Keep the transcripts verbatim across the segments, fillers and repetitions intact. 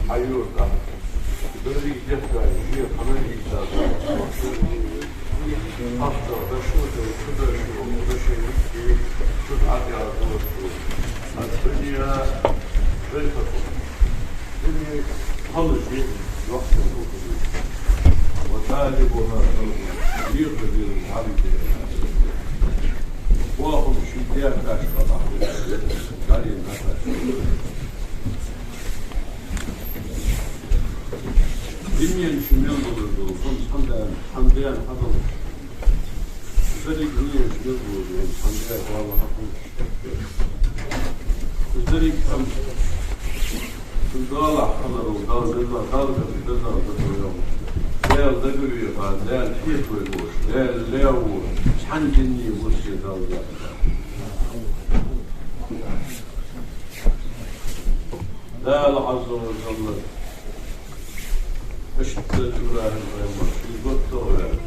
Хьаюртахь берригаш дехкари, ве хьанал йийца. Ахча, дошо, чу дошо, дошо йийца, чу дӀатӀаяргӀа. Ад дуне вай хату. Дуне хала жи, йохка хӀу. Ва талибуха, лийрда веза хьалидера. Бохам ши декаш хала хӀу. Дунен чу мел долаш дола хӀама хьандаьнна, хьандаьнна хьадола. Деррига дунен чу мел долаш дола хӀама хьандаьнна хьадола. Деррига хӀама. Цун Далла хьаларо, Далла беза, Далла беза, беза, беза. Даьла дагавеха, Даьла хьехаве воаш, Даьла лаьво, цхьан динне воаш Далла беза. Дала Ӏазза ва Жалла, иштта ИбрахӀим пайхамар ший гуттагӀа ваь,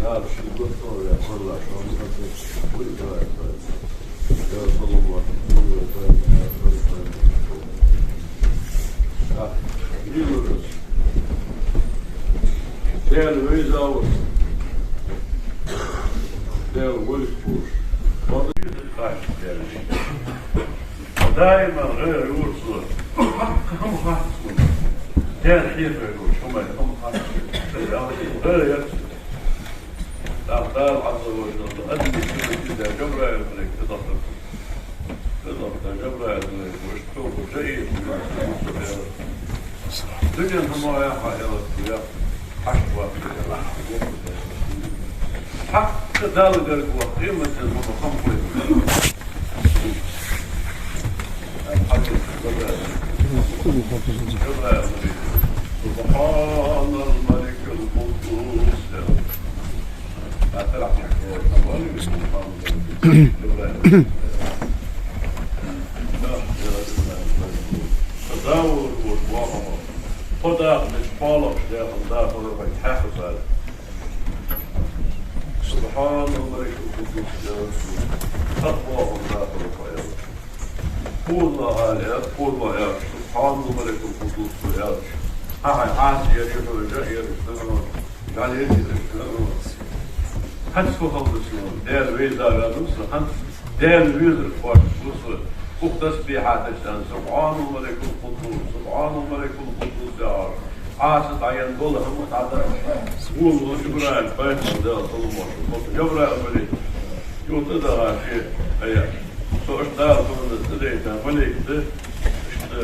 Дала ший гуттагӀа ваь, Аллахь шоана хаза вуй ИбрахӀим пайхамар. Я салам ва рахматуллахӀи ва баракатухӀ. Ах, лелаш. Даьла веза ва. Даьла валик хулаш. Бакъда кхача Даьла. Даиман гӀайгӀа яр цо. Хьакъ хӀама хац цунна. Даьла хьехаве воаш хӀама, хӀама хац цунна. ГӀайгӀа яр цо. ТӀаккха Дала Ӏазза ва Жалла, ад дикка ва иза, Жабраил малайк тӀадахар. ТӀадахар Жабраил малайк, ваш тоба жа ийца. Дунен хӀама яха, яла, я, хьашт ваха, яла. Хьакъ Далла гарга ваха, къематдийнахьа хӀама хой. سبحان الملك القدوس. سبحان الملك القدوس. КхоалагӀа ала, кхоалагӀа аьлча, سبحان الملك القدوس аьлча. Хьа-хьа, хьаста яр, яр, яр, яр, яр. ХӀанз фу хала да шоана? Даьла веза ваьннав со, хӀанз Даьла везар кхоачаш ва со. Укх тасбихьа деш аьнна, سبحان الملك القدوس, سبحان الملك القدوس яхар. Ӏаса дӀаенна дола хӀама дӀадаьлча, вола ва Жабраил пайхамар, Даьла салам-моаршал хилда цунна, Жабраил малайк. Юха тӀадахар ше, ая, со аш Дала тхона тӀадайта малайк да, иштта,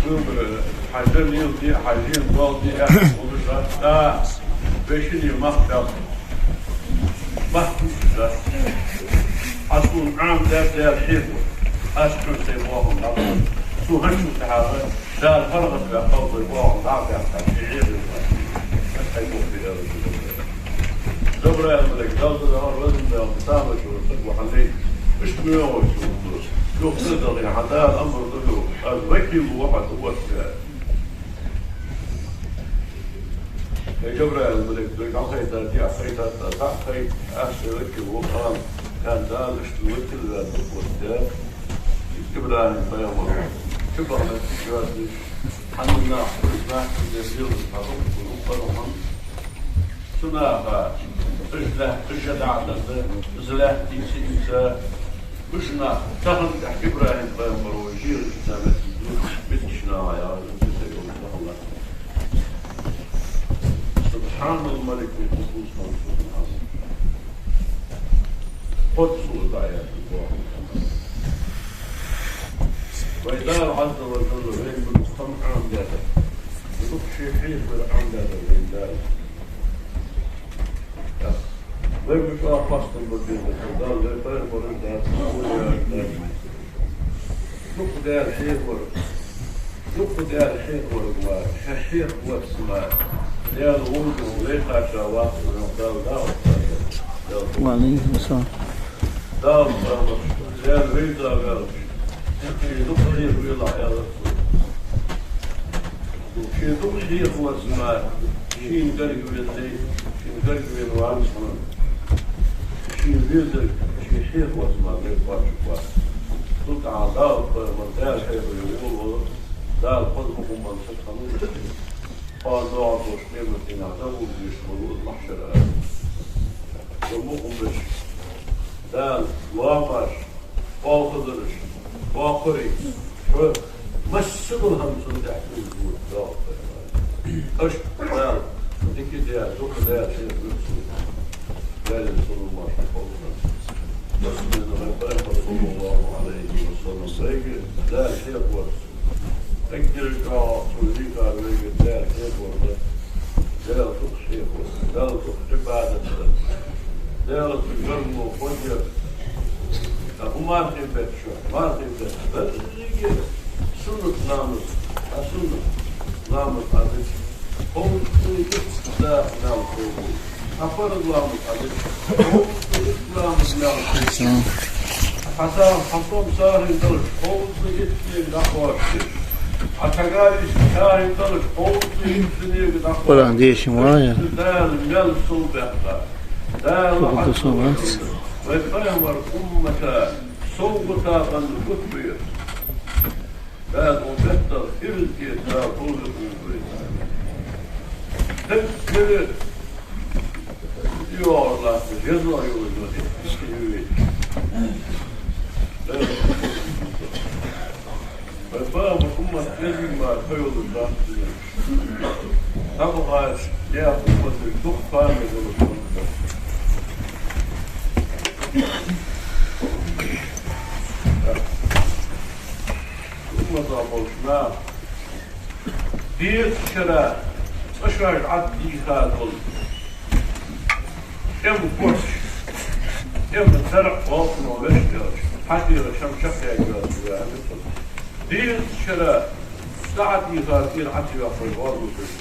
выбор, хьа жа леладе, хьа жена доал де аьнна волаш дац, тӀа вешина мах баьб. Мах бувцаш дац. Ӏа сона Ӏамадаьд Даьла хьехавар. Аз хьона сай бохам дӀабахар. Цо хӀанз цу тӀехьагӀа Дала паргӀатваьккхав, сай бохам дӀа а баьккха, ший хьехаве вац. Аз хьай бохам бе аьлар. Жабраил малайк, Далла дагар вазан баьлча, сабачура саг ва хьаллай. Иштта мегаш ва цо. Юха ца дагӀе, хьа Дала амар ду юха. Аз вакил ва хьа тӀа оттадаь. Э, Жабраил малайк, дой дӀахайтад, дӀахайтад, дӀахайт, аз шоай вакил ва хьо, аьнна, Дала иштта вакил ваьнна ва оттадаь. ИбрахӀим пайхамар чубахнар тиша йоацаш, хьанал нах, уж нах, уж лелаш хьадоагӀа, уж укхаза хӀама. Цу наха, уж лаьтта, уж жа дӀа а денна, из лаьтта ийца, ийца, уж нах, тахан тӀехьа ИбрахӀим пайхамар ва, жийра ийца меттиг ду, мискача наха яхар, уж ца йолаш тахан латт. سبحان الملك القدوس, хӀанз субхьан. Кхозза сура дӀаяхар бохам. Вай Дала Ӏазза ва Жалла вайна ба дукха хӀама Ӏамадаьдар. Дукха ший хьехавар Ӏамадаьдар вайна Дала. Вай ба чӀоагӀа хоастам бар деза, Дала вай пайхамараш дац, вай дац. Дукха Даьла хьехавар, дукха Даьла хьехавар мара, хьа хьехавац мара, Даьла гӀулакх вай кхаьча вац, Дала дагӀа. Ва Ӏалайкум салам. Дала салам, Даьла веза ваьлча, ший дукха хьехавелахь аьлар цо. Ший дукха хьехавац мара, шийна гарга венна, шийна гарга венна вац хьона. Шийна везарг, ший хьехавац мара, вай кхоачаргвац. Дала, Пайхамар, Дала хьехаве вола, Дала кхозза мукъа болча сага хьанна, кхоана доагӀаш долча къематдийнахьа дӀавугаш вола из махьшар ара. Цу мукъа болча Дала лоамаш, оалхазараш, боккхарий, хьо, масса дола хӀама цунна тӀехь кхувсаш ва, Дала, Пайхамар. Иштта Дала дика даь, дукха даь, шийна вуьтсу. Даьла салам-моаршал хилда цунна. Вай Пайхамар, саллаллахӀу Ӏалайхи ва саллам, вайга Дала хьехавар. Эггара чӀоагӀа цо дийхар вайга Дала хьехавар да. Даьла дукха хьехавар, Даьла дукха Ӏибадат дар, Даьла цу гаргало хозъяр. ТӀаккха хӀама мархий бетта, мархий бетта беррига суннат ламаз, а суннат ламаз Ӏа дича, кховзткъеи итт дакъа маьл хургба. Хьа фарз ламаз Ӏа дича, кховзткъеи итт ламаз маьл хургба. Хьа са-, хьа сом сагӀийна далча, кховзткъеи итт зунега дӀакхоачаш. Хьа цхьа галиш сагӀийна далча, кховзткъеи итт зунега дӀакхоачаш. Къуръан дешаш ма вий. Дала маьл совбаьккха. Дала хьа совбаьккха. Вай Пайхамара уммата совгӀата хинна гуттар. Дала укх меттала ираз эца Дала товфикъ лолда вайна. Даггара йоагӀар латта жеза йолаш йола иштта юве. Вай Пайхамара уммат везаш мара ха йолаш дац вайна. Цхьабакъда, е умматага дукха кхоана йолаш хиннад. Умматах болча наха дезача шера цкъа шоаш Ӏадийха дола тӀема кошаш, тӀема царгӀа гӀалкхо веш хилча, хьатӀера шоаш чакхъяьлча, вай хӀанз цо дезача шера цкъа Ӏадийха тӀера Ӏа ца йоаккхаш вагӀа вуссуш.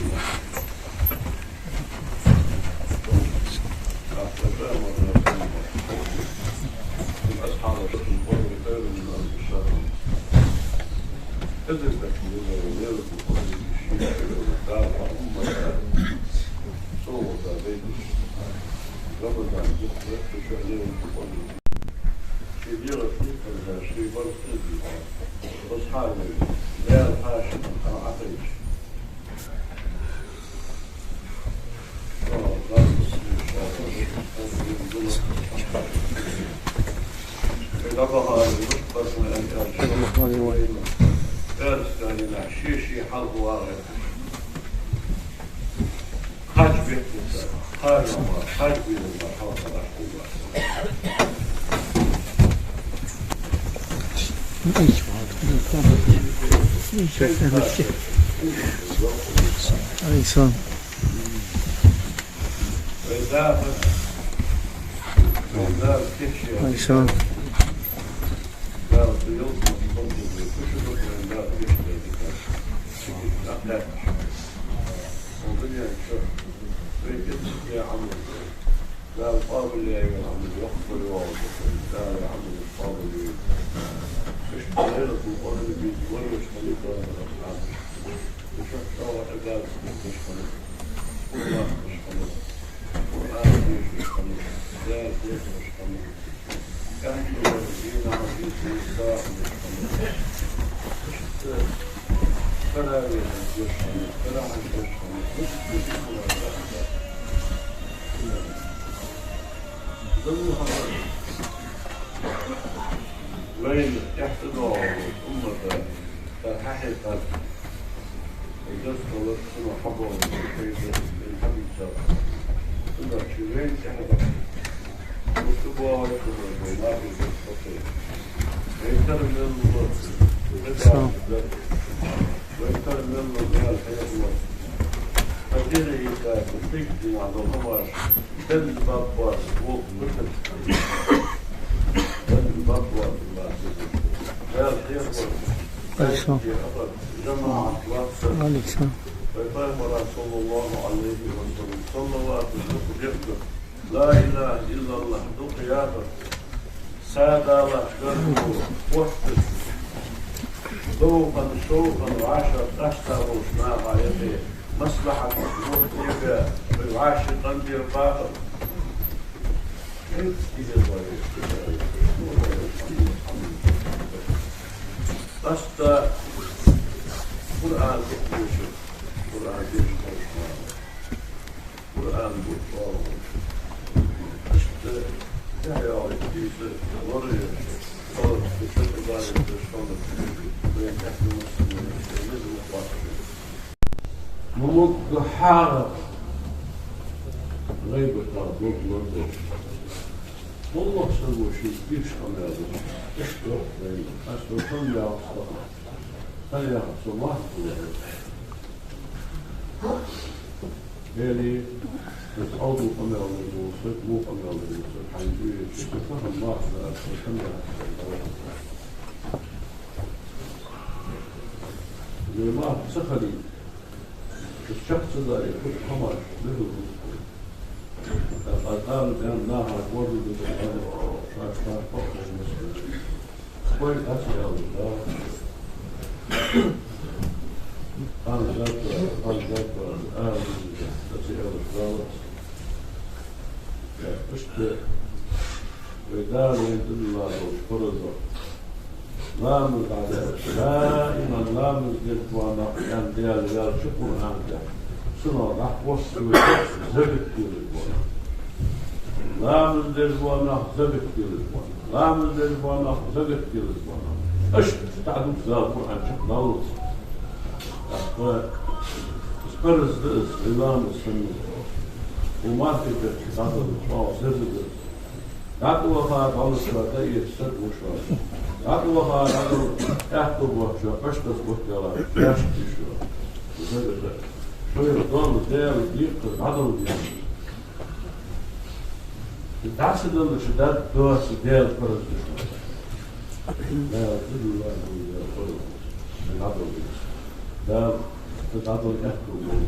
Александр. Александр. Дала къоабал йойла Ӏамал, йоккха йоагӀа, Дала Ӏамал къоабал йойла. Иштта лайлатул къадр бийца варвеш хилда вай асхьабаш. Уж чӀоагӀа Ӏибадат деш хиннаб, Аллахӏ деш хиннаб, Къуръан дешаш хиннаб, Дала дехаш хиннаб. Таравих деш хиннаб, таравих деш хиннаб. Вайна тӀехьа тӀадоагӀа уммата, тӀа хьахьекхар. Эггара хала шуна хьабоагӀа, шоай дин хьабийцар. Цудухьа шоай вайна тӀехьа даха. Цу боагӀа шуна вай нахе духьа. Вай тара мел ва, вай тара мел ва, Дала хьехавар. Хьа тӀера йиса, кхы дика дина дола хӀамаш. Ден бакъвар, вокх буташ. Ден бакъвар, Дала хьехавар. Александр. ЖамаӀат вацар. Александр. Вай Пайхамара, саллаллаху Ӏалайхи ва саллам, салават дукха дехар. Ла илахӀа иллаллахӀ дукха яхар. Са далаш гаргало хӀотташ, довхан, шовхан, вӀашагӀкъаста болча наха юкъе маслахьат, вокх тӀега, вай вӀаши къинтӀера бахар. Хьинца иза вай, иза вай, иза вай. Къаьстта Къуръан тӀехьа дешаш, Къуръан дешаш болаш мара. Къуръан бу чӀоагӀа. Иштта тӀехьа йоагӀа дийца, лорае, хӀара иштта Ӏибадат деш хилар, вай тӀехьа массане, вай низ ма кхоачча. Ма мугга хьагӀ гӀайбатах дог лорадеш. ГӀалгӀай саго шийга дийша къамаьл деш. Иштта вай, аз тхо хӀама яхаш тӀаккха. Хьаяхар со мах хулар. Эли, аз Ӏовдал къамаьл деш вола саг, во къамаьл деш вола саг, хьайна дуьйцу, со хӀама мах дар, аз тхо хӀама яхаш. Вай мах ца хилийта, из чакх ца даре, хӀама хӀамаш духьал дувц. ТӀаккха аз ала ден наха гордо деза хӀама, шоаш шоаш пакъ хӀама мискина. Вай дац аьлар, да. Ханзарта, ханзарта, ала деза, дац аьлар, да. Иштта вай Дала вайна тӀадилла долча паразах ламаз дӀадаьлча, даиман ламаз деш бола нах, аьнна Даьла велча Къуръан тӀа, цунах дӀакхоссавеш закат делаш бола нах. Ламаз деш бола нах, закат делаш бола нах. Ламаз деш бола нах, закат делаш бола нах. Иштта дӀадувц Дала Къуръан чу, дӀалоац. ТӀаккха из параз да из, вай ламаз санна. Укх мархий бетта дӀадала чӀоагӀа деза да из. ДӀатӀаваха, дӀалуш дӀаэца саг ва шоана. ДӀатӀаваха, дӀадала аьттув боацаш, къаьстта бутт яла, яшка я шо. Из да. Шоайла дола Даьла декхар дӀадала деза. ДӀа ца далча дарба доаца Даьла параз да шоана. Даьла, Даьла, Даьла параз да. ДӀадала деза. Даьла, дӀадала аьттув бола.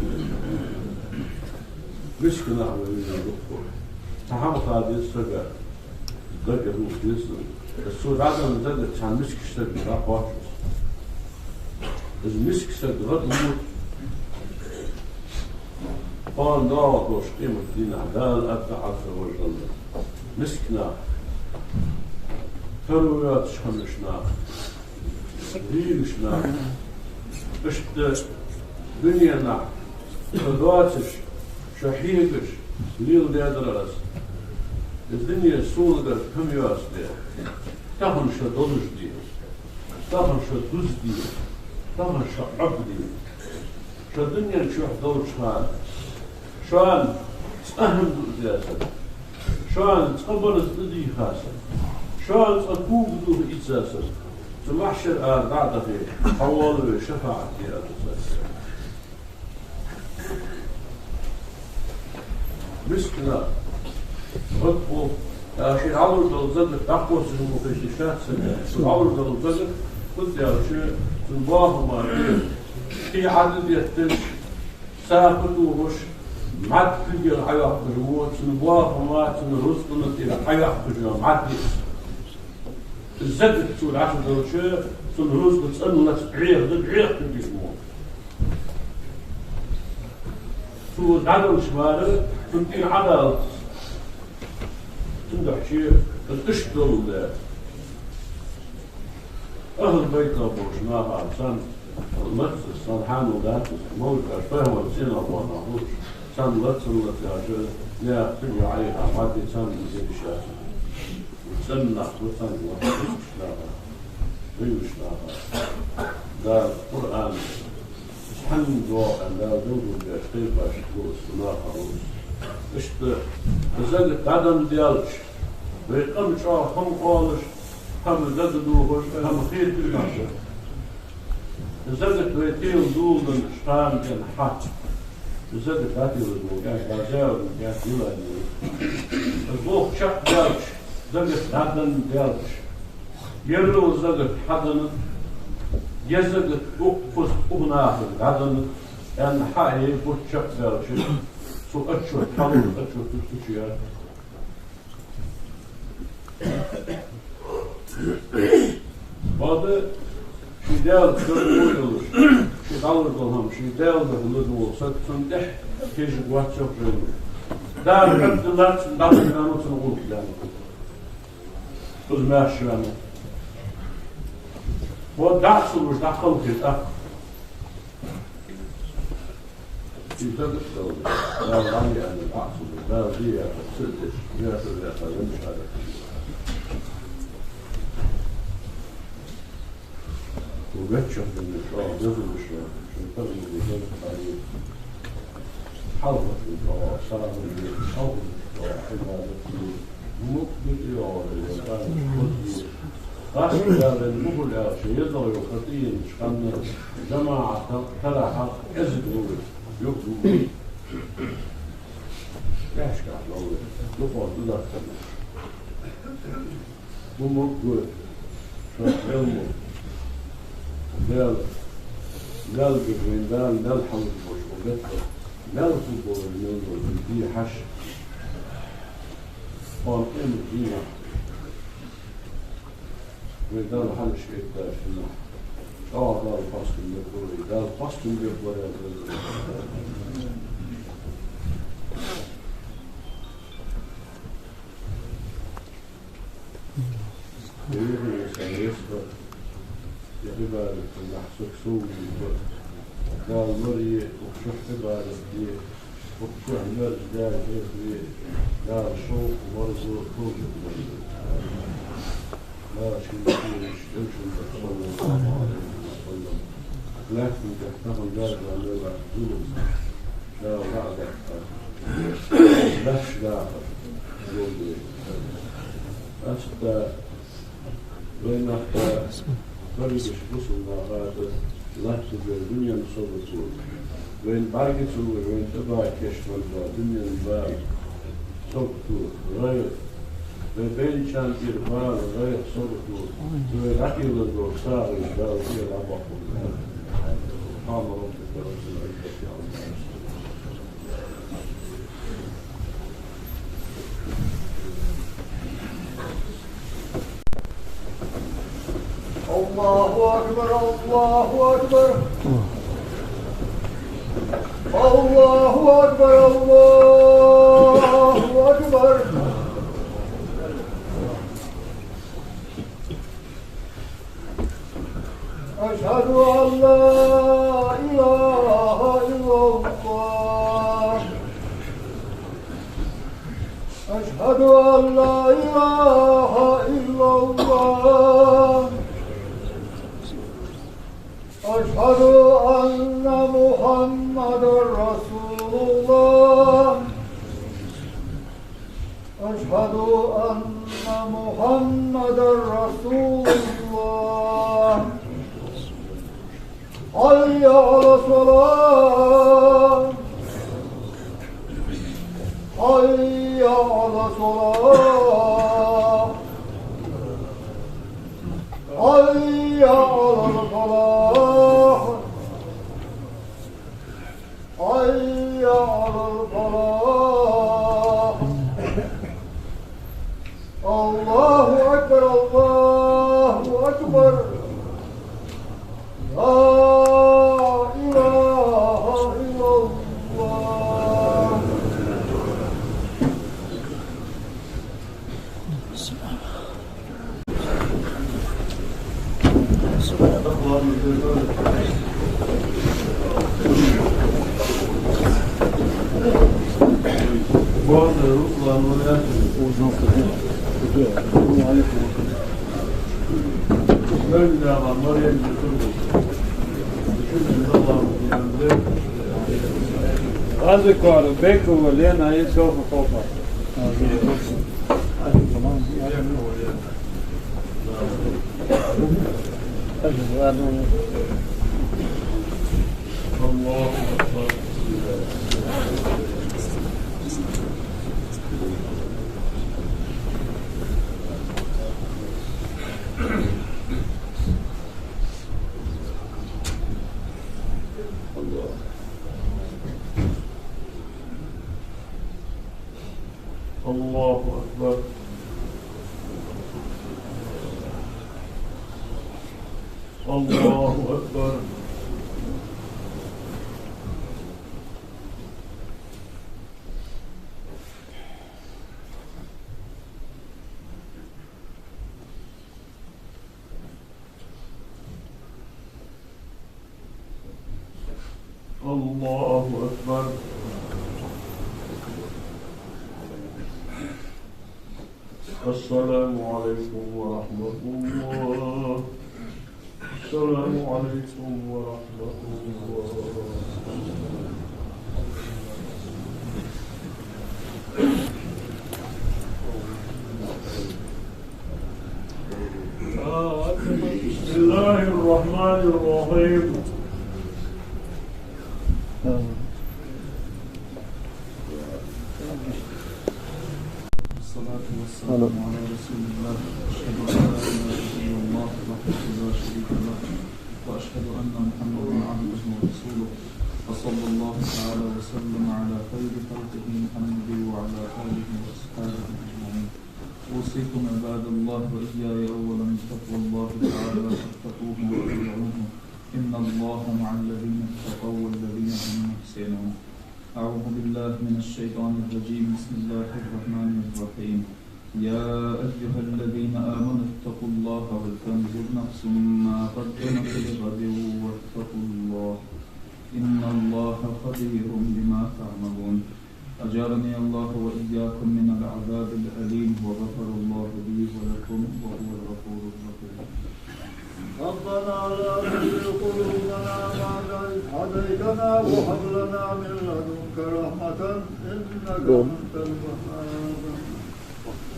Мискинах вай веза дукха. Цхьа хӀама ха деза сага. Дага дувца деза. Из цо дӀаденна дага цхьан мискача сага дӀакхоач из. Из миска саг гӀадвута кхоана доагӀаш долча къематдийнахьа Дала аргда Ӏазза ва жалла. Мискинах, таро йоацача ханаш нах, лелаш нах, иштта дуненахь шо доацаш, шо хьегаш леладаьдар аз. Из дуне сона гарга хӀама йоацаде. Тахан шо долаш де, тахан шо дузде, тахан шо Ӏобде. Шо дунен чу долча хана шоана цкъа хӀама дуадаьсар, шоана цкъа барзкъа дийхасар, шоана цкъа кога духьа ийцасар, цу махьшара ара дӀа а дахе, хьавола вай, шафаӀат де а дусар. Мискинах гӀадвута, я ший дӀалуш дола закат дӀакхоссаш ма хилийта шаца, цо дӀалуш дола закат, фуд аьлча, цун боахама де, кхы Ӏа дӀадетташ, сагӀа тухуш, мӀад кулгал хьайоаккхаш ва, цун боахама, цун рузкъана тӀера хьайоаккхаш йола мӀад я из. Закат цо дӀа ца делча, цун рузкъа цӀенлаца бӀеха да, бӀеха кулгаш мо. Цо дӀаделча мара, цунна тӀера Ӏа далац. Цудухьа из иштта долаш да. Ахьлу-байтах болча наха царна лаьца, царна хьамил дац, мовлид аш пайхамара цӀенах бола нах болаш, царна лаьца, лаьца яхаш, наьха кулгаш Ӏайха, мӀад царна дезаш яц. ЦӀена нах ба царна, вай мискача наха, вай мискача наха. Дала Къуръан, цхьанне доагӀа, Дала белгалбеш, кхайкаш ва из, наха ва из. Иштта закат дӀаденна даьлча, вай къам чӀоагӀа хӀама оалаш, хӀама дагадохаш, хӀама хеташ да. Закат вай тӀера доладеннача хана денз хьа, закат дӀателаш вола кӀаьнк, дӀазаьвар кӀаьнк дилла деза. Из болх чакхдаьлча, закат дӀаденна даьлча, ерригача закат хьаденнад, е закат укхаза укх нахага дӀаденнад аьнна хьа а яь, бутт чакхдаьлча, цо отчёт хьалуш, отчёт тӀа тӀачуяр. Бакъда ший Даьла чу дӀа а йолаш, ший дӀалуш дола хӀама ший Даьла духьа луш вола саг, цунна тӀехьа хьежаргвац йоах жайно. Дала хьакъ диллад цунна, дӀахо ваьннав цун гӀулакх даьнна. Из маьрша ваьннав. Бо ДӀа а ца луш, дӀакхалхе тӀаккха. Из дагадоагӀа. Дала дӀа а яьнна, дӀа а ца луш, Дала де яхар ца деш, яхар яхар веннача хана. Вай гаччоа дина чӀоагӀа дезалуш ва, шун тӀа ма деза, хьари. Хьалхашка чӀоагӀа сагӀа де, хьалхашка чӀоагӀа Ӏибадат де. Мукъа дика йоагӀар, вай къаьнаш хоза е. Къаьстта Дала мухӀал аьлча, езагӀа йола хатӀа еннача хана жамаӀата тара хьакъ кӀезига ловра, юхадувла. КӀаьшкахь ловра, дукхагӀа дӀадахка. Бу мукъа гой, шоаш мел мо. Дала, Дала бе вайна, Дала мел хьалуш бош, о бетта. Мел хул болар, мел болар, дий хьаш. Къоам къемат дийнахь. Вай Дала хьанаш кхеташ хиннахь. ЧӀоагӀа Дала хоастам бергба вай, Дала хоастам бергба вай. Дала мара е, укх чу Ӏибадат де, укх чу мерза Даьла хьехаве, Дала шовкъ, марзо, товфикъ лолда. Дала шун кхераш, элчан бахьан, саллаллахӀу Ӏалайхи ва саллам. Лаьттан тӀа тахан Дала мел латта зулам, Дала ваӀда даха, лаьтташ даха зулам. Къаьстта вайна тӀа, вайна тӀа, вайна тӀа, вайна тӀа латташ дола дунен собар тӀа. Вайна бӀаргацалуш, вайна тӀабахьа кийчвенна дола дунен бала, собар тӀа, гӀайгӀа. Вай бейначарна тӀера бала, гӀайгӀа, собар тӀа. Вай дӀакъовла дола сагӀа Дала тӀера дӀабаккха. سبحان ربك رب العزة عما يصفون. الله أكبر، الله أكبر. الله أكبر، الله أكبر. أشهد أن لا إله إلا الله. أشهد أن لا إله إلا الله. أشهد أن محمدا رسول الله. أشهد أن محمدا رسول الله. حي على الصلاة. حي على الصلاة. حي على الفلاح. حي على الفلاح. الله أكبر، الله أكبر. لا إله إلا الله. Разыкова Бекова Лена и Софа Хофа. الله أكبر. الله أكبر. الله أكبر. السلام عليكم ورحمة الله. السلام عليكم ورحمة الله. بسم الله الرحمن الرحيم. الصلاة والسلام على رسول الله. أشهد أن لا إله إلا الله وحده لا شريك له، وأشهد أن محمدا عبده ورسوله، وصلى الله تعالى وسلم على خير خلقه محمد وعلى آله وأصحابه أجمعين. أوصيكم عباد الله وإياي أولا بتقوى الله تعالى فاتقوه وأطيعوه. إن الله مع الذين اتقوا والذين هم محسنون. أعوذ بالله من الشيطان الرجيم. بسم الله الرحمن الرحيم. يا أيها الذين آمنوا اتقوا الله ولتنظر نفس ما قدمت لغد واتقوا الله. إن الله خبير بما تعملون. أجارني الله وإياكم من العذاب الأليم، وغفر الله لي ولكم، وهو الغفور الرحيم. ربنا لا تزغ قلوبنا بعد إذ هديتنا وهب لنا من لدنك رحمة إنك أنت الوهاب.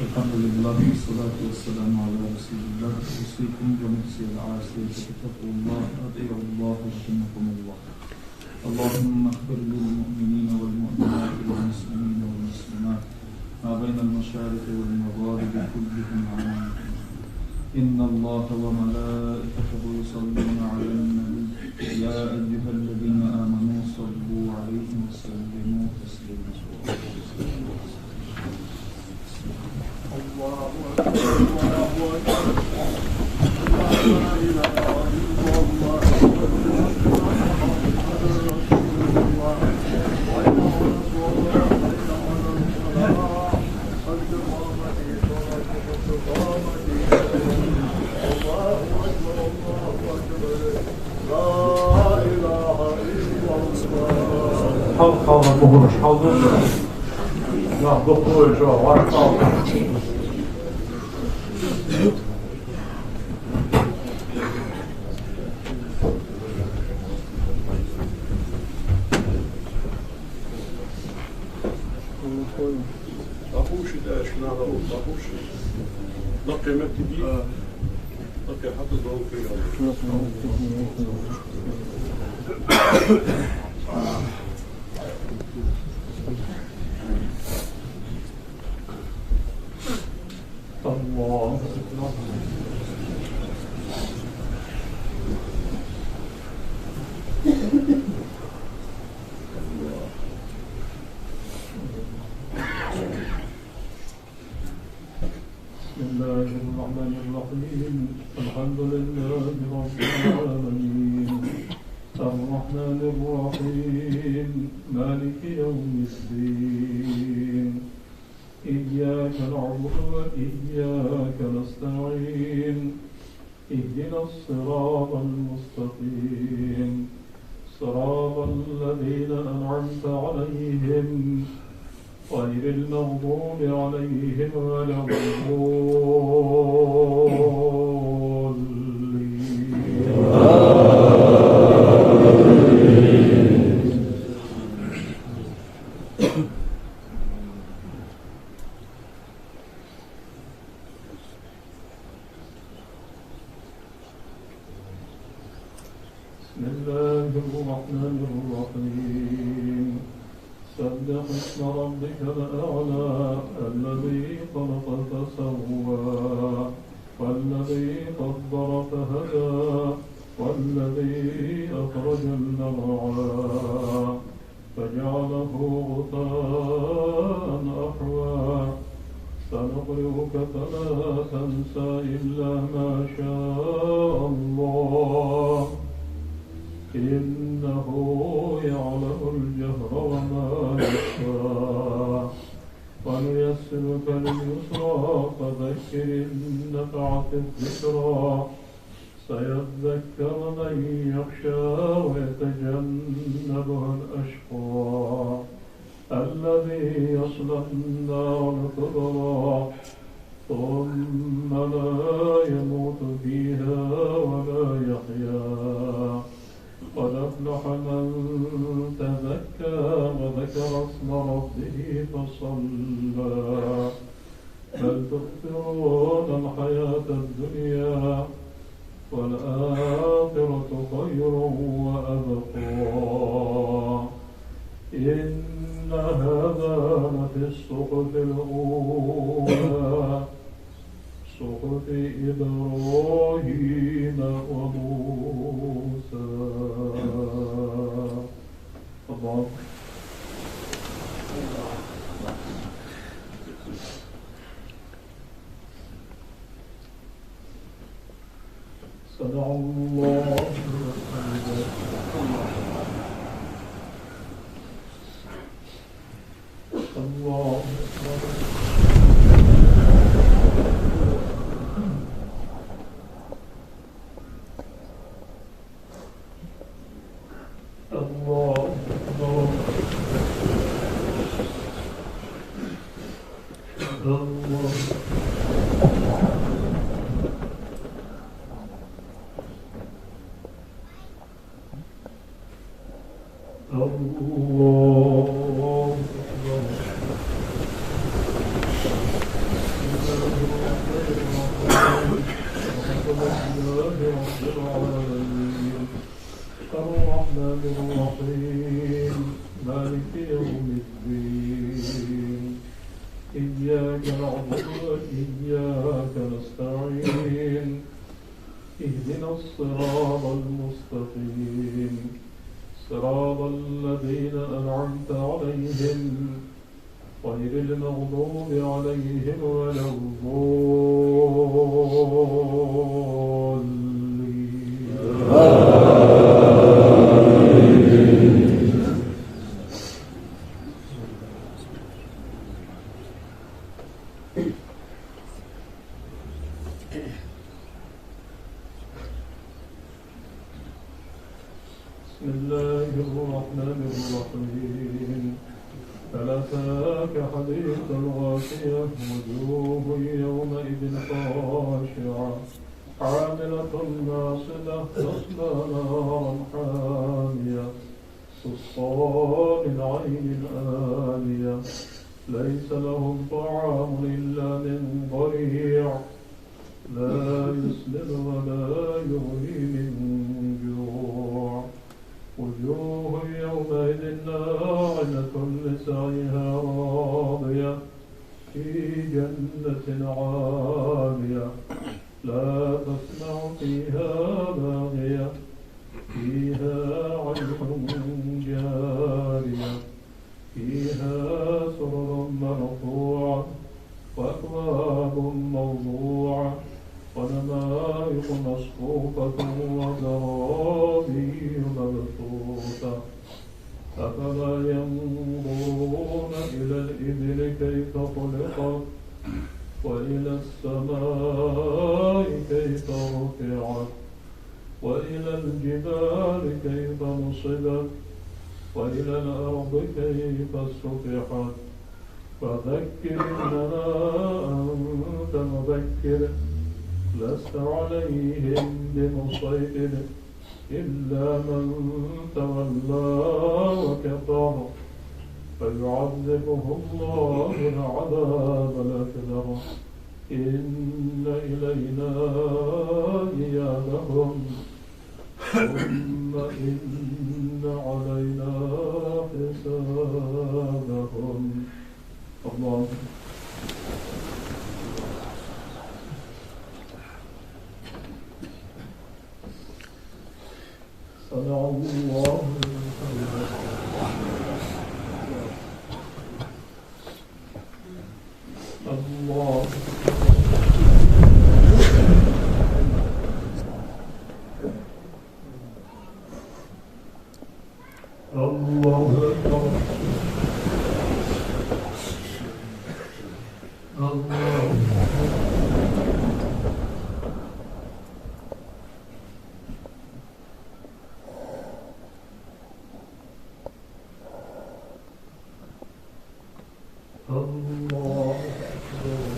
الحمد لله والصلاة والسلام على رسول الله. أوصيكم ونفسي العاصية بتقوى الله. أطيعوا الله رحمكم الله. اللهم اغفر للمؤمنين والمؤمنات والمسلمين والمسلمات ما بين المشارق والمغارب كلهم عامة. إن الله وملائكته يصلون على النبي، يا أيها الذين آمنوا صلوا عليه وسلموا تسليما. الله أكبر، الله أكبر. لا إله إلا الله. محمد رسول الله. حي على الصلاة، حي على الفلاح. قد قامت الصلاة، قد قامت الصلاة. الله أكبر، الله أكبر. لا إله إلا الله. Хьал-, хьал-, бухураш, хьал-, нах дукха вай чу, варх хьал. Ахуш да, шнара, ахуш. Лакхе метте дий? Лакхе хьатӀа долу кхийолу. الله أكبر. بسم الله الرحمن الرحيم. الحمد لله رب العالمين. الرحمن الرحيم. مالك يوم الدين. إياك نعبد وإياك نستعين. اهدنا الصراط المستقيم. صراط الذين أنعمت عليهم غير المغضوب عليهم ولا الضالين. بسم الله الرحمن الرحيم. سبح اسم ربك الأعلى الذي خلق فسوى والذي قدر فهدى والذي أخرج المرعى فجعله غثاء أحوى. سنقرئك فلا تنسى إلا ما شاء الله إنه يعلم الجهر وما يخفى. ونيسرك لليسرى فذكر إن نفعت الذكرى. سيذكر من يخشى ويتجنبها صلى. بل تؤثرون الحياة الدنيا والآخرة خير وأبقى. إن هذا لفي الصحف الأولى، صحف إبراهيم وموسى. الله. سمع الله لمن حمده. الله أكبر. الله أكبر. الله. الله أكبر. بسم الله الرحمن الرحيم. الحمد لله رب العالمين. الرحمن الرحيم. مالك يوم الدين. إياك نعبد وإياك نستعين. اهدنا الصراط المستقيم. صراط الذين أنعمت عليهم غير المغضوب عليهم ولا الضالين. بسم الله الرحمن الرحيم. هل أتاك حديث الغاشية. وجوه يومئذ خاشعة. عاملة ناصبة. تصلى نارا حامية. تسقى من عين آنية. ليس لهم طعام إلا من ضريع. لا يسمن ولا يغني من جوع. وجوه يومئذ ناعمة لسعيها راضية. في جنة عالية. لا تسمع فيها لاغية. فيها عين جارية. فيها سرر مرفوعة. وأكواب موضوعة. ونمارق مصفوفة. وزرابي مبثوثة. أفلا ينظرون إلى الإبل كيف خلقت. وإلى السماء كيف رفعت. وإلى الجبال كيف نصبت. وإلى الأرض كيف سطحت. فذكر إنما أنت مذكر. لست عليهم بمسيطر. إلا من تولى وكفر. فيعذبه الله العذاب الأكبر. إن إلينا إيابهم. ثم إن علينا حسابهم. الله. سمع الله لمن حمده. الله. الله أكبر. الله أكبر. الله أكبر.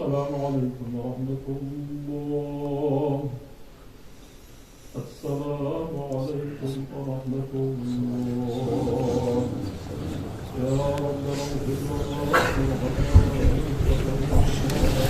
السلام عليكم ورحمة الله. السلام عليكم ورحمة الله. يا ربنا اغفر لنا وارحمنا وأنت خير الراحمين.